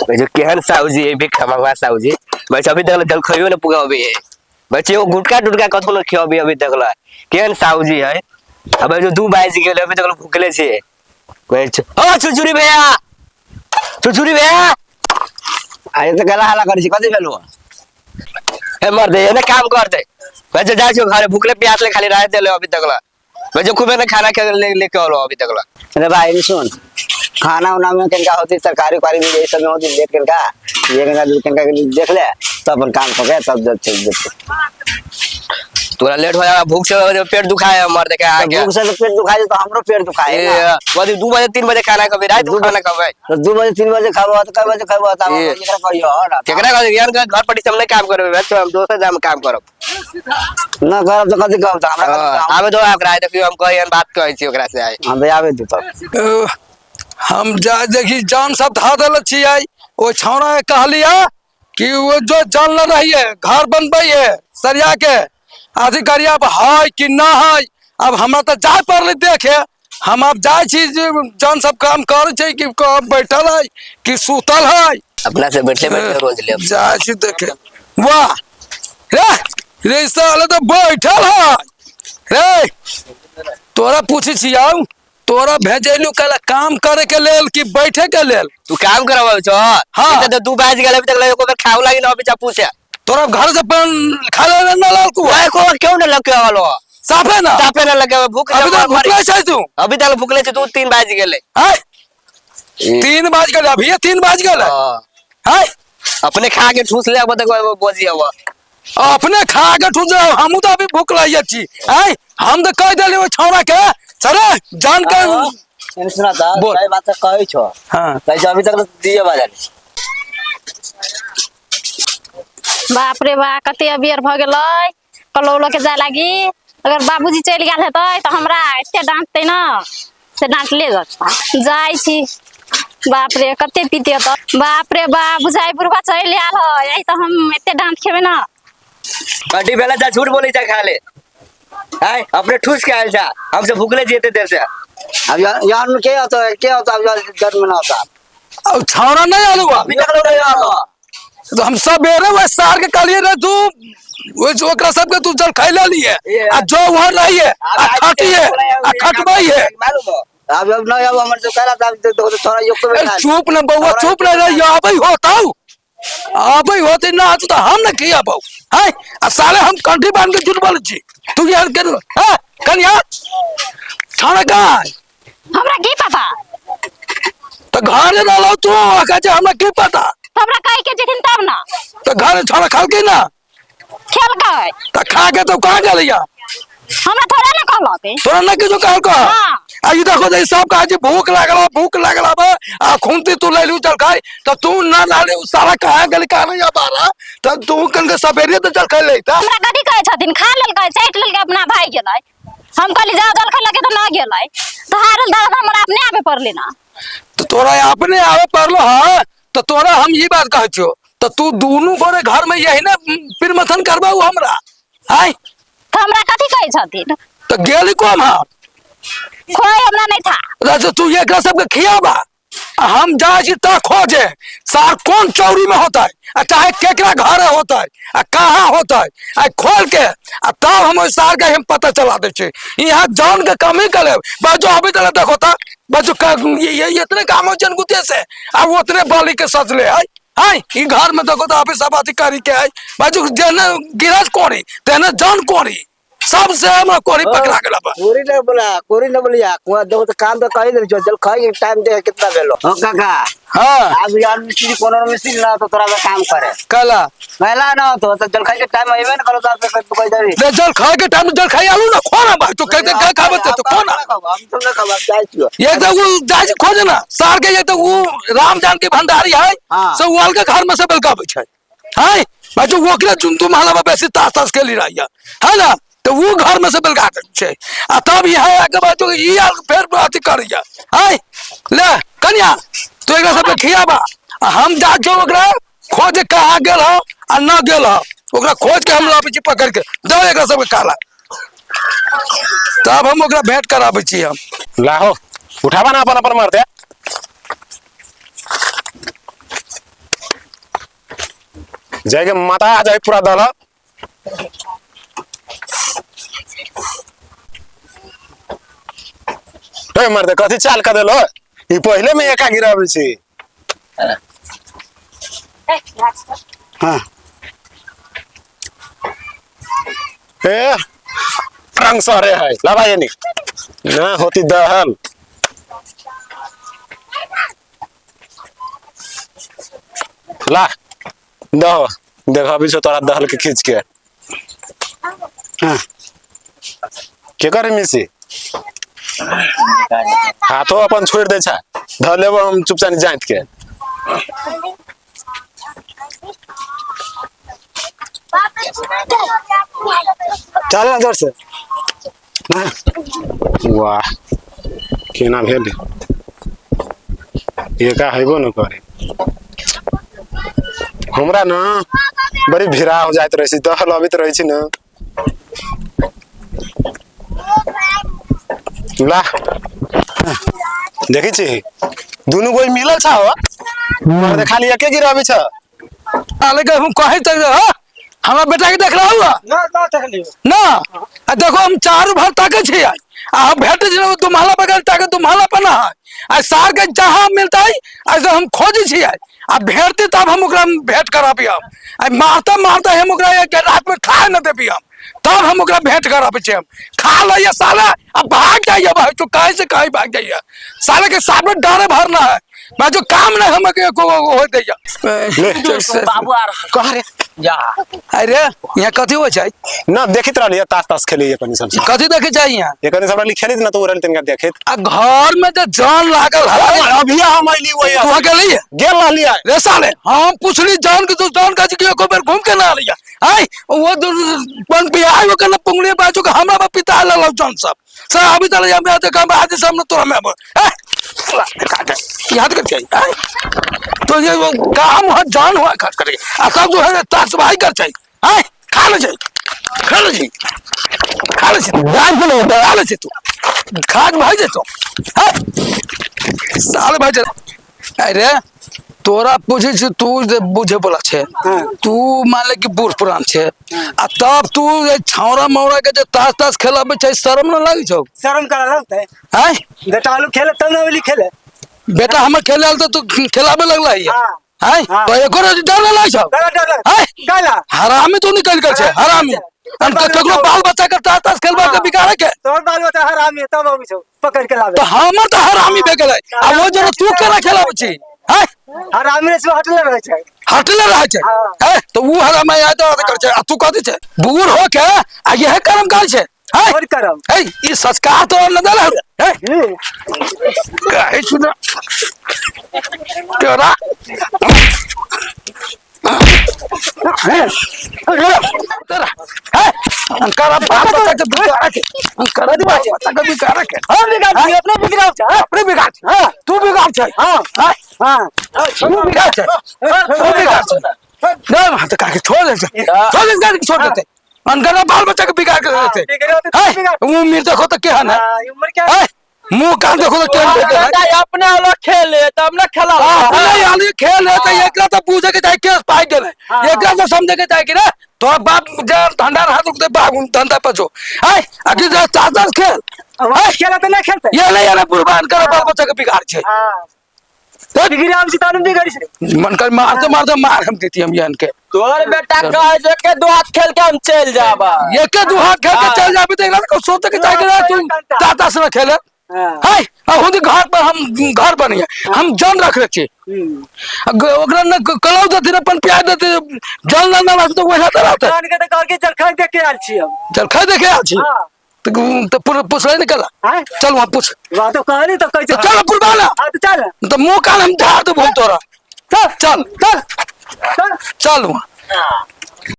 जो केहन साहू जी है भी खमंगा साहू जी। बस अभी तक जल खइयो न पुगा अभी है। बच्चे वो गुटखा टुटका कथो न खियाबी अभी तक ला। केहन साहू जी है। अब जो 2 बाजि गेल अभी तक भूखले छे। कहै छै, ओ छुछुरी भैया, छुछुरी भैया। आइ तऽ गला हल्ला करै छी, कथी भेलौ? हे मर दे, एने काम कर दे। बच्चे जाइ छौ घरे, भूखले प्यासले खाली रात देले अभी तक ला। बच्चे खूबे ने खाना के लेके आलो अभी तक ला। अरे भाई सुन, खाना उना में किनका होती तरकारी उकारी भी यही सब में होती, देख किनका ये किनका दू किनका के देख ले, तब अपन काम करके तब जब चल जेतै। तोरा लेट हो जाएगा, भूख से पेट दुखाए मर दे के आ तो गया। भूख से तो पेट दुखाए तो हमरो पेट दुखाए ए, ना। बजे 2 बजे 3 बजे खाना खबे, रात में खाना खबे। तो 2 बजे 3 बजे खाबो तो कै बजे खाबो? तब ए। एकरा कहियो ना। केकरा कहै यार, घर पर हम नहीं काम करबे, बच्चो, हम दोसर जाम काम करब। ना करब तो कथी करब? तो हमरा कथी काम? आबे दो ओकरा, देखियो हम कहियन बात कहै छी ओकरा से आइ। हम तऽ आबे दू तब। हम जा देखी जान सब धा देले छियै। ओ छौड़ा के कहलियै कि वो जो जान ल रही है घर बनबै है सरिया के अथी करिया, अब है कि ना है, अब हमरा तऽ जाय पड़लै देखे। हम अब जाइ छी जे जान सब काम करै छै कि बैठल है कि सुतल है। अपना से बैठले बैठले रोज लेब। जाइ छी देखे। वाह रे रे साले तऽ बैठल है रे। तोरा पूछै छियौ, तोरा भेजैलू कल काम करे के लेल कि बैठे के लेल? तू काम करबै छौ? हाँ। ई तऽ 2 बाजि गेल, अभी तक एको बेर खाओ लागी न अभी जा पूछे। तोरा घर से पान खा ले न लाल कुआ? एको बेर क्यों न लगे वालो? साफे ना? साफे न लगे, भूख अभी तक जमा भूखले छै तू? अभी तक भूखले छै तू, 3 बाजि गेलै। हैं? ए। 3 बाजि गेलै, अभिये 3 बाजि गेलै। हाँ। हैं? अपने खा के ठूस ले, अब तक बोझी अब। अपने खा के ठूस ले, हमहूँ तऽ अभी भूख लागिए छी। हैं? हम तऽ कहि देलियै ओहि छौड़ा के, चले जान के। हाँ, एने सुना तऽ, बोल। सही बात तऽ कहै छौ। हाँ। कहै छौ, अभी तक दिए बाजल। बाप रे बा, कते अबेर भऽ गेलै कलौ लऽ के जाय लागी। अगर बाबूजी चलि गेल हेतै तऽ हमरा एते डाँटतै ने, से डाँटले जेतै। जाइ छी, बाप रे कते पीते तऽ। बाप रे बाप, बुझाइ बुढ़बा चलि आयल है, आइ तऽ हम एते डाँट खेबै ने। कटी भेला जा, झूठ बोलै छै खाले। आय अपने ठूस के आयल जा, हमसे भूखले छी एते देर से। अब यार में के होता है, के होता है, अब यार जन्म ना होता। अब छौड़ा नहीं आलू बा। अभी तक नहीं आलू। तो हम सब बेरे वह सार के कहलिए रे तू वो जो ओकरा सबके तू जल खाई ले लिए आ जो वहां रही है आ खटिए आ खटबै है। मालूम हो। अब अब नहीं, अब हमर जो कहला था, अब तो थोड़ा योग तो ए, चुप न बउआ, चुप न रहियो, आबै होतौ, आबै होतै ना तो हम न खियाबौ। है आ साले हम कंठी बांध के झूठ बोलै छी। तू यार के हां कनिया छौड़ा कहाँ है? हमरा की पता? तो घर रहलो तू, आ कहै छै हमरा की पता? हमरा कहि के जेथिन तब ना। तो घर छौड़ा खालकै ना? खेलकै। तो खा के तो कहाँ गेलैया? हमरा थोड़ा ना कहलकै। तोरा ना किछो कहलकै? हाँ। आ ई देखो तऽ ई सब कहै छै भूख लागल, भूख लागल बा, आ खूनती तू लैलू चल खाइ, तऽ तू ना लाले उ साला कहाँ गेलै, कहाँ नहीं अब आ रहा, तऽ तू कन के सबेरे तऽ चल खाइ लैता। हमरा कथी कहै छथिन, खा लेलकै, चाटि लेलकै, अपना भागि गेलै। हम कहली जाओ जल खाइ लगे तऽ ना गेलै, तऽ हारल दर्द हमरा अपने आबे पड़लै ना। तऽ तोरा अपने आबे पड़लो हँ, तऽ तोरा हम ई बात कहै छियौ, तऽ तू दुनू गोरे घर में यही ने पिरमथन करबाऊ हमरा। आय। तऽ हमरा कथी कहै छथिन? तऽ गेली कोन हम? खोइ हमरा नहीं था। अच्छा तू एकरा सबके खियाबा, आ हम जाइ छी तऽ खोजे सार कोन चौरी में होता है, आ चाहे केकरा घर होता है, आ कहाँ होता है, आ खोल के आ तब हम ओहि सार के हम पता चला दै छी। यहाँ जान के कमी करे बजो अभी तक देखो ता बजो ये इतने काम हो जनगुते से आ वो उतने बाली के सजले है। है ई घर में देखो तो अभी सब अधिकारी के है बजो जेने गिरज कोरी तेने जान कोरी सबसे हमरा कोरी पकड़ा गेला बा। कोरी न बोला, कोरी न बोलिया, कुआं देखो तो काम तो कही देल जो जल खाई के टाइम दे कितना भेलो। हो काका। हाँ। अब यार मिस्त्री कोनो मिस्त्री ना तो तोरा में काम करे। काला। पहला ना तो तो जल खाई के टाइम आइबे न करो तो आप तो कह देबी। ले जल खाए के टाइम जल खाई आलू ना खोना भाई, तो कहते का खाबे तो खोना। हम तो ना खाबे जाय छियो। ये तो वो जाय छी खोजे ना सार के, ये तो वो राम जान के भंडारी है, हाँ। से वो के घर में से बेलकाबै छै। है भाई जो ओकरे चुनतु महला में बेसी तास तास खेली रही है, है ना, तो वो घर में से बेलका दै छै। आ तब यहाँ आके भाई तो ई आर फेर अथी करैया। है ले कनिया तू एकरा सबके खियाबा, आ हम जा छौ ओकरा खोज कहाँ गेल हो आ न गेल हो, ओकरा खोज के हम लाबै छी पकड़ के, जाओ एकरा सबके काला, तब हम ओकरा भेंट कराबै छी हम। लाहो उठाबा ना अपन अपन मारते। जाके माता आ जाए पूरा दल। हे मर्द कथी चाल कर देलो, ई पहिले में एका गिराबै छी। हाँ ए रंग सरे है लाबा ये नहीं ना होती दहल। ला दहो देखो अभी से तोरा दहल के खींच के। हाँ के करे मिसी हाथो अपन छोड़ दे छा, धर लेबो हम चुपचाप जाइत के। चल ना जोर से। हाँ वाह केना भेल, एका हेबो न करे। हमरा न बड़ी भीड़ा हो जाइत रहै छै, दहल अबैत रहै छै न। ला देखै छी दुनू गोई मिलल छ हो, मर्द खाली एके गिराबै छ। आले के हम कहीं तक हाँ हमरा बेटा के देख रहा हुआ ना ना देखलियो ना। आ देखो हम चारू भर ताके छी आ हम भेट छी दू महला पर गेल ताके दू महला पर ना है। आ सार के जहाँ मिलता है ऐसे हम खोजे छी आ भेटते तब हम ओकरा भेंट कराबी हम। आ मारता मारता हम ओकरा एक रात में खाए न देबी हम, तब हम ओकरा भेंट कराबे छी हम। खा लइए साला आ भाग जाइए भाई, तो कहीं से कहीं भाग जाइए। साले के साथ में डरे भरना है, मैं जो काम नहीं हम के को हो दैया। बाबू आ रहा कहाँ रे जा। अरे यहाँ कथी हो छै ना देखित रहलियै तास तास खेलियै कनी सब। कथी देखे छै यहाँ ये कनी सब रहली खेलित ना तो उड़ल तिनका देखित। आ घर में जे जान लागल है। अभी हम अइली वही तू वहाँ गेली गेल रहलियै रे साले। हम पुछली जान के तू जान का कि एको बेर घूम के ना आलिया आय वो बन बियाह हो के ना पुंगली बाजू के हमरा बाप पिता लल जान सब सर अभी तक हम आते काम आज सामने तोरा में अब ए याद कर चाहिए आय तो ये वो काम हो जान हुआ खर्च करे आ सब जो है तास भाई कर चाहिए आय खा ले चाहिए खा ले चाहिए खा ले चाहिए जान के ले खा ले चाहिए तू खा के भाई जे तो हां साले भाई जे। अरे तोरा पूछे छी तू जे बुझे वाला छे, तू मान ले कि बूढ़ पुरान छे आ तब तू ये छौरा मौरा के जे तास तास खेलाबे छै शर्म न लागे छौ? शर्म करा लगतै आय बेटा आलू खेले तब ना ओली खेले। बेटा हमर खेले आयल तो तू खेलाबे लगला है। हाँ। आय हाँ। तो एको रोज डर न लागे छौ? डर डर आय काला हरामी तू निकल गेल छे हरामी। हम ककरो बाल बच्चा के तास तास खेलबा के बिगाड़े के तोर बाल बच्चा हरामी है तब अबै छौ पकड़ के लाबे। तो हमर तो हरामी भे गेलै आ वो जरा तू केना खेलाबै छी? आय हरामी रे से हटले रहै छै हटले रहै छै। हाँ। हैं तो ऊ हरामी आय तो कर छै आ तू कथी छै बूढ़ हो के आ यह कर्म कर छै। हैं और करम ए ई संस्कार तो न देल है। हैं काहे सुन तोरा तोरा हैं अंकारा बाप बच्चा के बिगाड़ के अंकारा बाप बच्चा के बिगाड़ के हम बिगाड़ छी अपने बिगाड़ छै। अपने बिगाड़ छै। हां तू बिगाड़ छै। हां हैं हां तू बिगाड़ छै तू बिगाड़ छै। नहीं हाथ काके छोड़ दे छोड़ दे काके छोड़ देते अनकरा बाल बच्चा के बिगाड़ के देते। बिगाड़ हैं उम्र देखो तो केहन है। हां उम्र क्या हैं मुंह कान देखो तो केहन है। अपने वाला खेले तब ना खेला। अपने आली खेल है तो एकरा तो पूछे के चाहे केस पाई गेले एकरा तो समझे के चाहे कि रे तोरा बाप जे धंधा हाथ रुकते बाप धंधा पर जो हैं अभी जे चार चार खेल आवाज खेला तो ना खेलते ये नहीं यार कुर्बान करो बाल बच्चा के बिगाड़ छे। हां बिगड़ाम छी तानु बिगड़ी छै मन कर मारते मारते मार हम देती हम यहन के। तोहर बेटा कहे जे के दो हाथ खेल के हम चल जाबा। एके दू हाथ खेल के चल जाबी तो एकरा को सोचे के चाहे कि रे तू चाचा से खेले। हां है आ हुन घर पर हम घर बनिए हम जन रख रखे ओकरा न कलौ देती न अपन प्याज देती जल न ना तो वैसा तो रहता। जान के तो करके जलखै देख के आयल छी हम। जलखै देखे आयल छी हां तो तो पूरा पूछले निकला। हैं चल वहां पूछ वहां तो कहली तो कैसे तो चल पुरबाना। हां तो चल तो मुंह कान हम झाड़ दे बहुत तोरा। चल चल चल चल चल वहां।